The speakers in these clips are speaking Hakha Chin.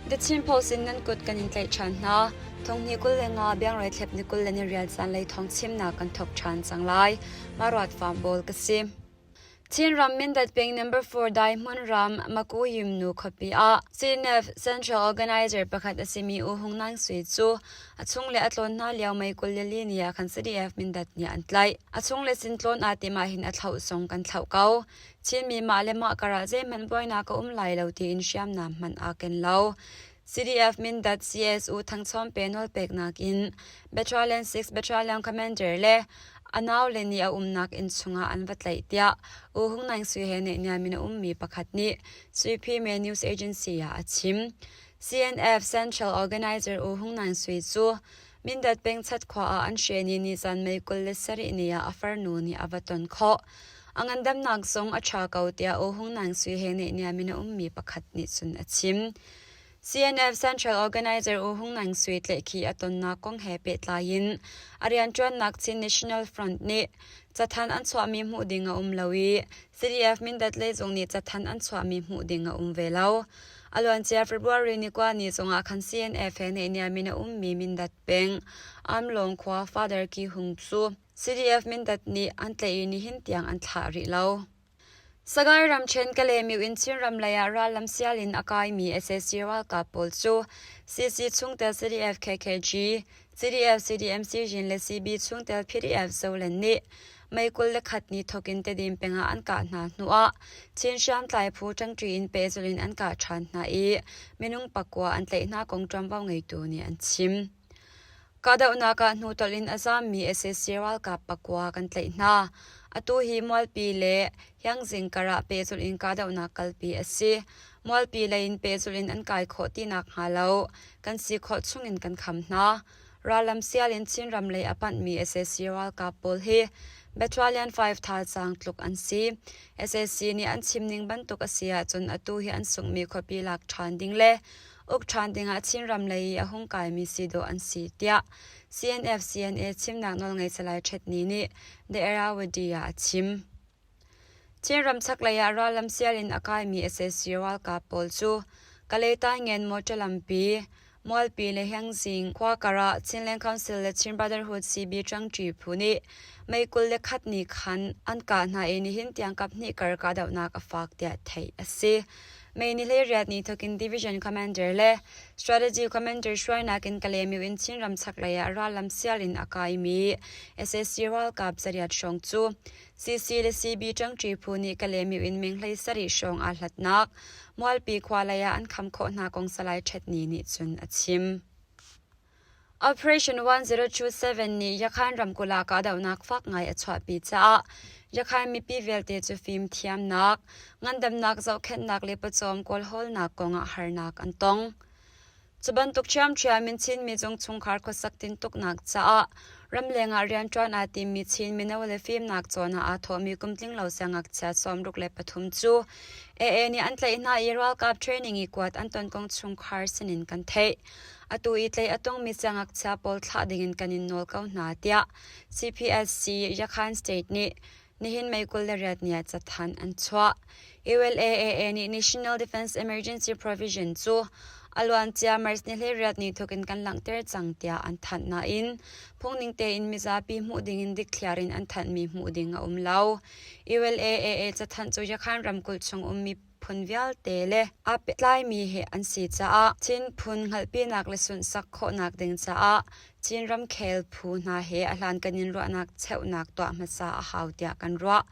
The Chin Post in nan kut kan in tlaih ṭhan hna. Thonghni 25 biangrai thlep ni 20 le ni rial caan lei thawng chimnak kan thawk ṭhan cang lai. Maruat Fam Bawl ka si. Chinram Mindat peng Number 4 Dai hmun ram Makuyim nu khuapi ah CNF Central Organizer pakhat a simi U Hung Nang Sui cu a chung le a tlawn hna lio May 24 ni ah khan CDF Mindat nih an tlaih. A chung le sin tlawn aa tim ahhin a thlauh zong kan thlauh ko. Chinmi mah le mah karah zeihmanh buainak a um lai lo tiin hriamnam hmanh aa ken lo. CDF Mindat CSU Thangchawm pe nawlpeknak in Battalion 6 Battalion Commander le a naule nih a umnak inn chungah an va tlaih tiah U Hung Naing Sui he naihniam in a ummi pakhat nih Sui Phi Me News Agency ah a chim. CNF Central Organizer U Hung Naing Sui cu Mindat peng Chat khua ah an hren i nizan May 27 ni ah a farnu nih a va ton khawh. A ngandamnak zong a ṭha ko tiah U Hung Naing Sui he naihniam in a ummi pakhat nih cun a chim. CNF Central Organizer U Hung Naing Sui tlaihkhih a tonnak kong he pehtlai in a rianṭuannak Chin National Front nih cathanh an chuahmi hmuh ding a um lo i CDF Mindat lei zong nih cathanh an chuahmi hmuh ding a um ve lo. A luancia February ni kua ni zongah khan CNF he naihniam in a ummi Mindat peng Amlawng khua Father Ki Hung cu CDF Mindat nih an tlaih i nihin tiang an thlah rih lo. Sagaing ramṭhen Kalaymyo in Chinram lei ah rallam sial in a kaimi sac ralkap pawl cu CC chungtel CDF KKG, CDF CDMC Jin le CB chungtel PDF Zoland nih May 21 ni thawk in Tedim peng ah an kah hna hnuah Chin hriamtlai phu ṭangṭi in pehzulh in an kah ṭhan hna i minung pakua an tlaih hna kong ṭuanvo ngeitu nih an chim. Kahdohnak ah hnutolh in a zaammi sac ralkap pakua kan tlaih hna. Atu hi Mualpi le Hiangzing kar ah pehzulh in kahdohnak kalpi a si. Mualpi lei in pehzulh in an kai khawh ti nakhnga lo kan si khawh chungin kan kham hna. Rallam sial in Chinram lei a panhmi sac ralkap pawl hi Battalion 5 thazaang tluk an si. Sac nih an chim ning bantuk a si ahcun atu hi an sunghmi khuapi lak ṭhan ding le uk ṭhan dingah Chinram lei i a hung kaimi si dawh an si tiah CNF-CNA chimnak nawlngei Salai Htet Ni nih The Irrawaddy ah a chim. Chinram chaklei ah rallam sial in a kaimi sac ralkap pawl cu Kalay Taingen mawṭaw lampi, Mualpi le Hengzing khua kar ah Chinland Council le Chin Brotherhood CB ṭangṭi phu nih May 21 ni khan an kah hna i nihin tiang kaphnih kar kahdohnak a fak tiah theih a si. May ni 18 ni thawkin Division Commander le Strategy Commander hruainak in Kalaymyo in Chinram chaklei ah rallam sial in a kaimi sac ralkap zariat hrawng cu CC le CB ṭangṭi phu nih Kalaymyo in meng 17 hrawng aa hlatnak Mualpi khua lei ah an kham khawh hna kong Salai Htet Ni nih cun a chim. Operation 1027 nih Yakhan ramkulh ah kahdohnak fak ngai a chuahpi caah Yakhan mipi vialte cu fimthiamnak, ngandamnak zohkhenhnak le pawcawm kawlhawlnak kongah harnak an tong. Cu bantuk ṭhiamṭhiam in Chinmi cung chungkhar khuasak tintuknak caah ramleng ah rianṭuan aa timmi Chin mino le fimnak cawn ah aa thawhmi kumtlinglo siangngakchia 63 cu AA nih an tlaih hna i ralkap training i kuat an ton kong chungkhar sinin kan theih. Atu i tlaih a tongmi siangngakchia pawl thlah dingin kan in nawl ko hna tiah CPSC Yakhan State nih nihin May 28 ni ah cathanh an chuah. ULAAA nih National Defense Emergency Provision cu a luancia March ni 18 ni thawk in kan langhter cang tiah an thanh nain phungning tein mizapi hmuh dingin dikthliar in an thanhmi hmuh ding a um lo. ULAAA cathanh cu Yakhan ramkulh chung ummi phun vialte le aa pehtlaimi he an si caah Chin phun hngalhpinak le sunhsak khawhnak ding caah Chin ramkhel phu hna he a hlankan in ruahnak cheuhnak tuah hmasa a hau tiah kan ruah.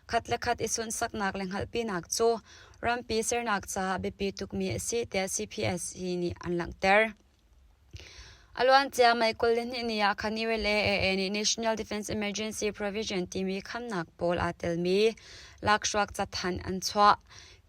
Khat le khat i sunhsaknak le hngalhpinak cu rampi sernak caah biapi tukmi a si tiah CPSC nih an langhter. A luancia May 22 ni ah khan ULAAA nih National Defense Emergency Provision timi khamnak pawl aa telmi lakhruak cathanh an chuah.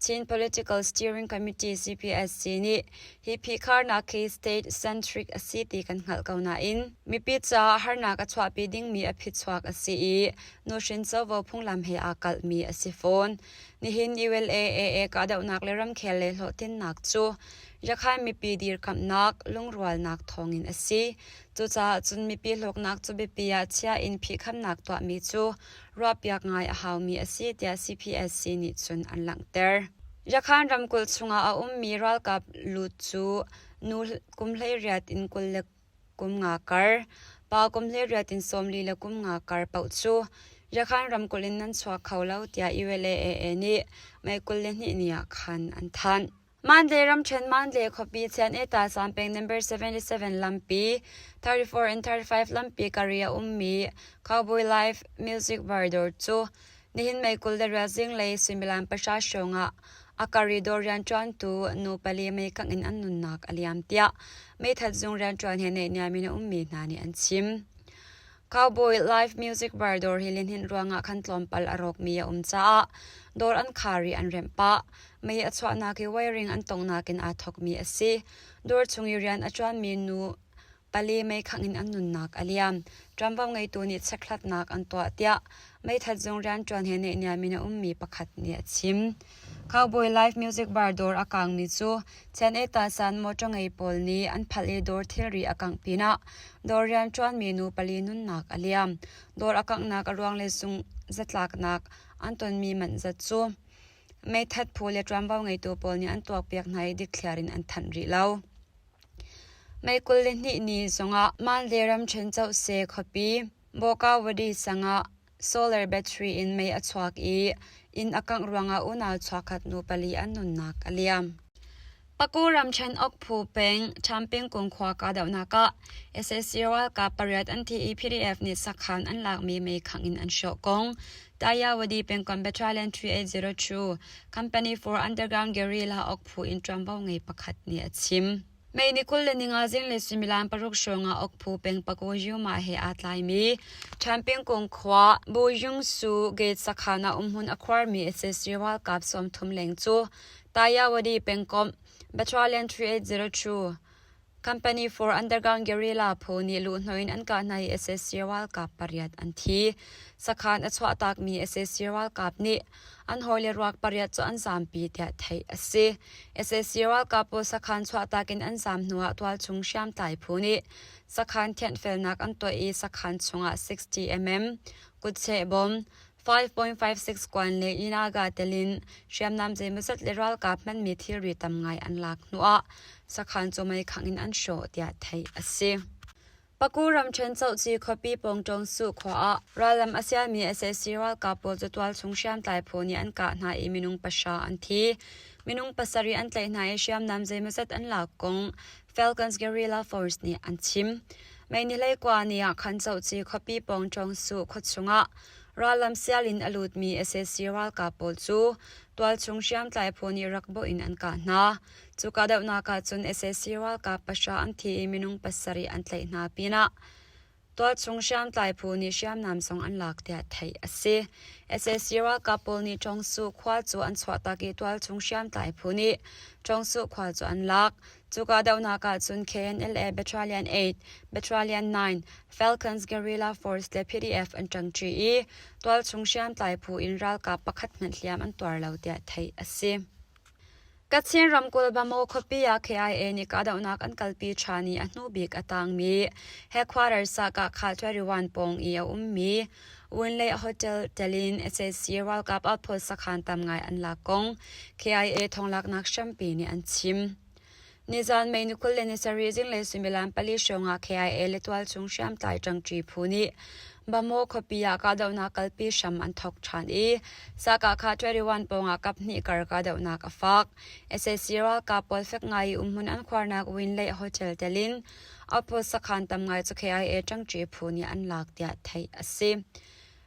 Chin Political Steering Committee CPSC nih hi phihkharnak hi state-centric a si ti kan hngalh ko nain mipi caah harnak a chuahpi dingmi a phichuak a si i nuhrin covo phunglam he aa kalhmi a si fawn. Nihin ULAAA kahdohnak le ramkhel le hlawhtlinnak cu Yakhan mipi dirkamhnak, lungrualnak thawngin a si. Cucaah cun mipi hlawknak cu biapi ah chia in phihkhamnak tuahmi cu ruahpiak ngai a haumi a si tiah CPSC nih cun an langhter. Yakhan ramkulh chungah a ummi ralkap lut cu nu kum 18 in 20 le kum nga kar, pa kum 18 in 43 le kum nga kar paoh cu Yakhan ramkulh in nan chuak kho lo tiah ULAAA nih May 22 ni ah khan an thanh. Mandalay ramṭhen Mandalay khuapi Chian-eta Sampeng number 77 lampi 34 and 35 lampi kar i a ummi Cowboy Live Music Bar dawr cu nihin May 28 zinglei suimilam pahra hrawng ah a kar i dawr rianṭuantu nu pali meikangh in an nunnak a liam tiah meithat zung rianṭuan he naihniam in a ummi hna nih an chim. Cowboy live music bar dawr hi lihninh ruangah khan tlawmpal a rawkmi a um caah dawr an khar i an remh pah. Mei a chuahnak hi wiring an tonghnak in aa thawkmi a si. Dawr chung i rian a ṭuanmi nu pali meikhangh in an nunnak a liam. Ṭuanvo ngeitu nih chekhlatnak an tuah tiah meithat zung rianṭuan he naihniam in a ummi pakhat nih a chim. Cowboy live music bar dawr a kaangmi cu Chian-eta san mawṭaw ngei pawl nih an phalh i dawr thilri a kangh pinah dawr rianṭuanmi nu pali nunnak a liam. Dawr a kanghnak a ruang le sungh zatlaknak an tonmi manh zat cu meithat phu le ṭuanvo ngeitu pawl nih an tuakpiak hna i dikthliar in an thanh rih lo. May 22 ni zongah Mandalay ramṭhen Cohse khuapi Bawkawadi sang ah Solar battery in mei a chuak i inn a kangh ruangah unau chuahkhat nu pali an nunnak a liam. Paku ramṭhen Okphu peng Ṭhampingkung khua kahdohnak ah sac ralkap pariat an thi i PDF nih sakhan an lakmi meikhangh in an hrawh kong Tayawadi pengkomh Battalion 3802 Company for Underground Guerrilla Okphu in ṭuanvo ngei pakhat nih a chim. May ni 25 zinglei suimilam paruk hrawng ah Okphu peng Paku Yuma he aa tlaimi Ṭhanpingkung khua Buyungsu Gate sakhan ah umhmun a khuarmi sac ralkap 30 leng cu Tayawadi pengkomh Battalion 3802 Company for Underground Guerrilla phu nih luhhnawh in an kah hna i sac ralkap pariat an thi. Sakhan a chuahtakmi sac ralkap nih an hawile ruak pariat cu an zaampi tiah theih a si. Sac ralkap pawl sakhan chuahtak in an zaam hnuah tualchung hriamtlai phu nih sakhan thianhfelnak an tuah i sakhan chungah 60 mm kutcheh bom, 5.56 kuan le Inaga telin hriamnam zeimawzat le ralkap hmanmi thilri tam ngai an lak hnuah sakhan cu meikhangh in an hrawh tiah theih a si. Paku ramṭhen Cohci khuapi pawng Ṭawngsuh khua ah rallam a sialmi sac ralkap pawl cu tualchung hriamtlai phu nih an kah hna i minung pahra an thi. Minung pasarih an tlaih hna i hriamnam zeimawzat an lak kong Falcons Guerrilla Force nih an chim. May ni 19 ni ah khan Cohci khuapi pawng Ṭawngsuh khuachung ah rallam sial in a lutmi sac ralkap pawl cu tualchung hriamtlai phu nih rak bawh in an kah hna. Cu kahdohnak ah cun sac ralkap pahra an thi i minung pasarih an tlaih hna pinah tualchung hriamtlai phu nih hriamnam zong an lak tiah theih a si. Sac ralkap pawl nih Ṭawngsu khua cu an chuahtak i tualchung hriamtlai phu nih Ṭawngsu khua cu an lak. Cu kahdohnak ah cun KNLA Battalion 8, Battalion 9, Falcons Guerrilla Force le PDF an ṭangṭi i tualchung hriamtlai phu in ralkap pakhat hmanh hliam an tuar lo tiah theih a si. Kachin ramkulh Bamaw khuapi ah KIA nih kahdohnak an kalpi ṭhan i a hnubik a tangmi headquarters ah kahkha 21 pawng i a ummi Winlay Hotel telin sac ralkap outpost sakhan tam ngai an lak kong KIA thonglaknak hrampi nih an chim. Nizan May ni 27 zinglei suimilam pali hrawng ah KIA le tualchung hriamtlai ṭangṭi phu nih Bamaw khuapi ah kahdohnak kalpi hram an thawk ṭhan i Sakah 21 pawngah kaphnih kar kahdohnak a fak. Sac ralkap pawl fek ngai i umhmun an khuarnak Winlay Hotel telin outpost sakhan tam ngai cu KIA ṭangṭi phu nih an lak tiah theih a si.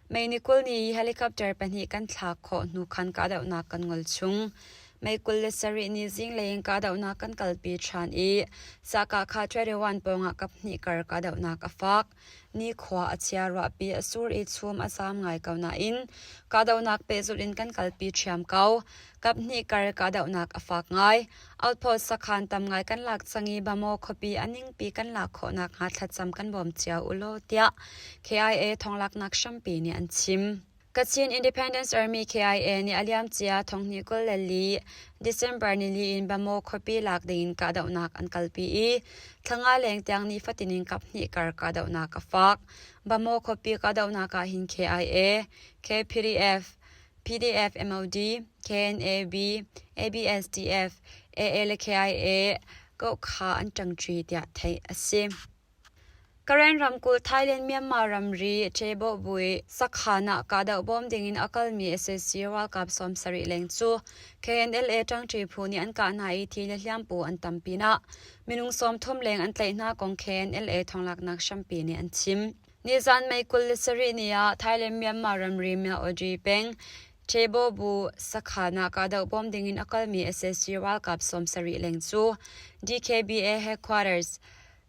May ni 20 ni i helicopter pahnih kan thlak khawh hnu khan kahdohnak kan ngol chung. May 27 ni zinglei in kahdohnak kan kalpi ṭhan i Sakah 21 pawngah kaphnih kar kahdohnak a fak. Nikhua a chia ruahpi a sur i chum a zaam ngai ko nain kahdohnak pehzulh in kan kalpi ṭhiam ko. Kaphnih kar kahdohnak a fak ngai. Outpost sakhan tam ngai kan lak cang i Bamaw khuapi a ningpi kan lak khawh nakhnga thlacam kan bawm cio u law tiah KIA thonglaknak hrampi nih an chim. Kachin Independence Army KIA nih a liamcia thonghnih 24 December nili in Bamaw khuapi lak dingin kahdohnak an kalpi i thlanga leng tiang nifatin in kaphnih kar kahdohnak a fak. Bamaw khuapi kahdohnak ah hin KIA, KPDF, PDF, MOD, KNAB, ABSDF, AA le KIA ko kha an ṭangṭi tiah theih a si. Karen ramkulh Thailand-Myanmar ramri Ṭebawhbui sakhan ah kahdoh bawm dingin a kalmi sac ralkap 70 leng cu KNLA ṭangṭi phu nih an kah hna i thi le hliampu an tam pinah minung 30 leng an tlaih hna kong KNLA thawnglaknak hrampi nih an chim. Nizan May 27 ni ah Thailand-Myanmar ramri Myawaddy peng Ṭebawbu sakhan ah kahdoh bawm dingin a kalmi sac ralkap 70 leng cu DKBA headquarters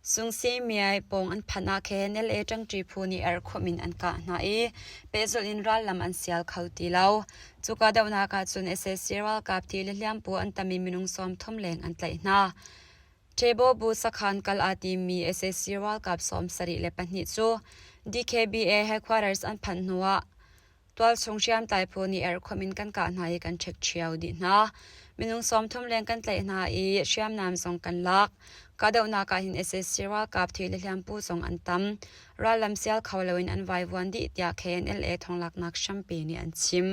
Sungsimiai pawng an phanh ah KNLA ṭangṭi phu nih erhkhumh in an kah hna i pehzulh in rallam an sial kho ti lo. Cu kahdohnak ahcun sac ralkap thi le hliampu an tam i minung 30 leng an tlaih hna. Ṭebobu sakhan kal aa timmi sac ralkap 74 cu DKBA headquarters an phanh hnuah Tualchung hriamtlai phu nih erhkhumh in kan kah hna i kan ṭhekṭhio dih hna. Minung 30 leng kan tlaih hna i hriamnam zong kan lak. Kahdohnak ah hin sac ralkap thi le hliampu zong an tam. Rallam sial kho loin an vaivuan dih tiah KNLA thawnglaknak hrampi nih an chim.